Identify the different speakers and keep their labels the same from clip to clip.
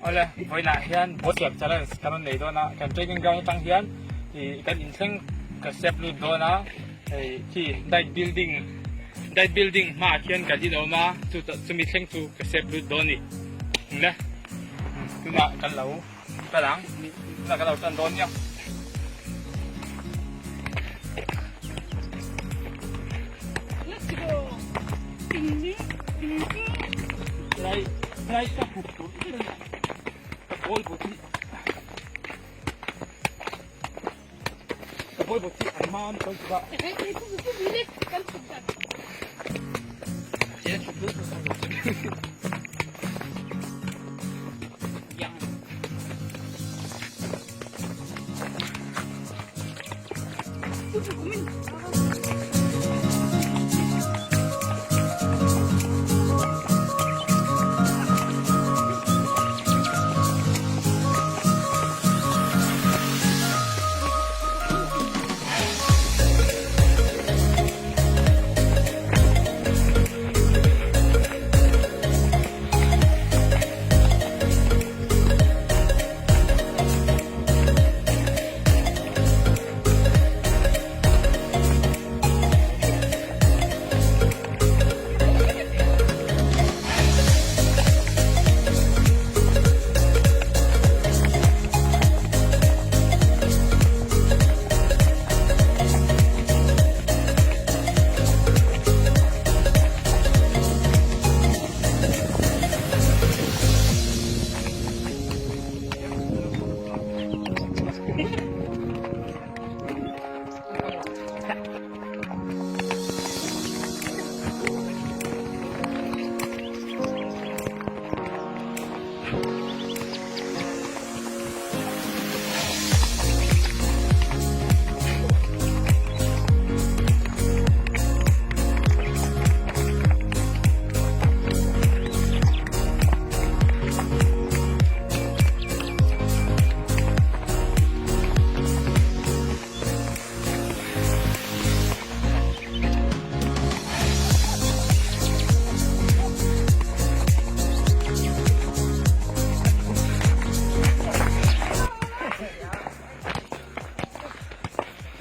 Speaker 1: Awle, vawiinah hian ball siam challenge kan rawn nei dawn a, kan training ground atang hian ih kan inthleng ka step lut dawn a, hei khi diet building diet building hmaah khian kan in awm a, chu chumi thleng chu ka step lut dawn a ni. Eng le, tunah kan lo kal ang, tunah kan lo tan dawn nia.
Speaker 2: Let's go. Ding ding ding ding.
Speaker 1: Lai lai ka hup tur ka kawl bawk hi ka kawl bawk hi an mam chaw chu ba.
Speaker 2: Hei hei pu pu bi le kan chhuk dan.
Speaker 1: Che chhuk lut
Speaker 2: Yang. Pu pu kumin.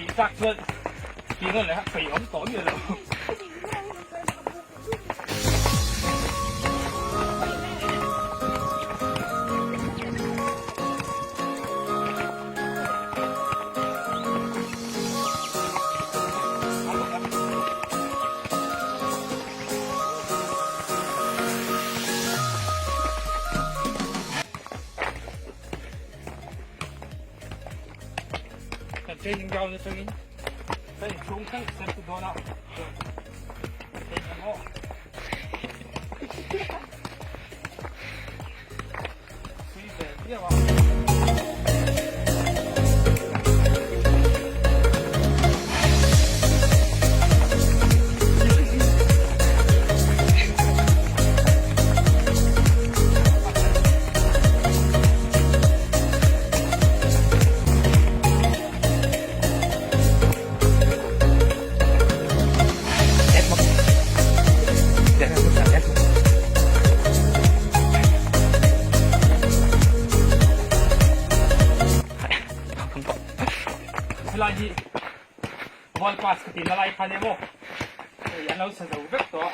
Speaker 1: Tih chak chuan tih nawn leh a peih awm tawh miah lo. Kan training ground atangin kan inchhung thleng step chu dawn a. Helai hi ball pass ka tihna lai kha nia maw hei an lo sa zo vek tawh a.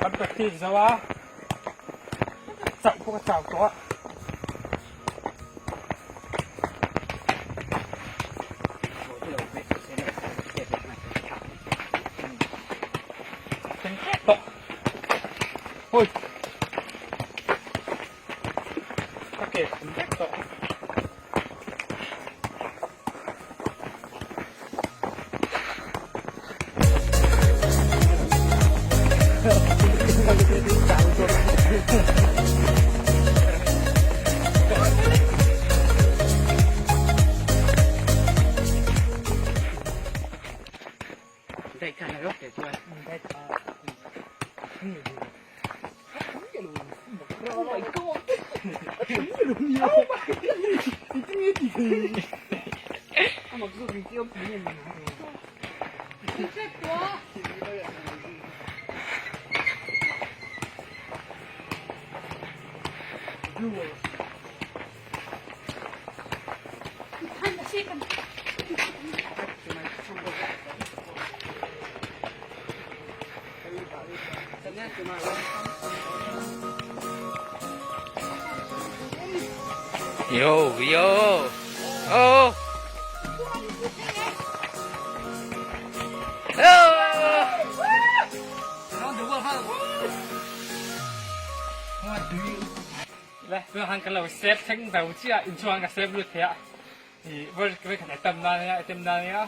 Speaker 1: Kan practice zo a, chauh pawh ka chau tawh a. Tawh. Ôi. Ka ke khum vek tawh. Yo yo oh. Le tunah khan kan lo save thleng zo chiah inchhungah ka save lut thei a ih vawikhat attempt na ania attempt na ania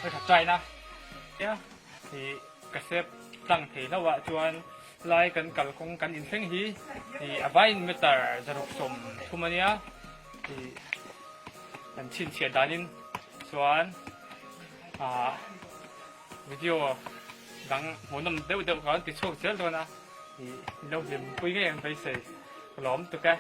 Speaker 1: vawikhat try na nia ih ka save tlang thei hlauh ah chuan lai kan kalkawng kan inthleng hi ih a vaiin meter 630 ania ih kan chhinchhiah danin chuan ah video dang hmuhnawm deuh deuh ka rawn ti chhuak zel dawn a ih lo hlimpui ngei ang beisei ka lawm tuk e.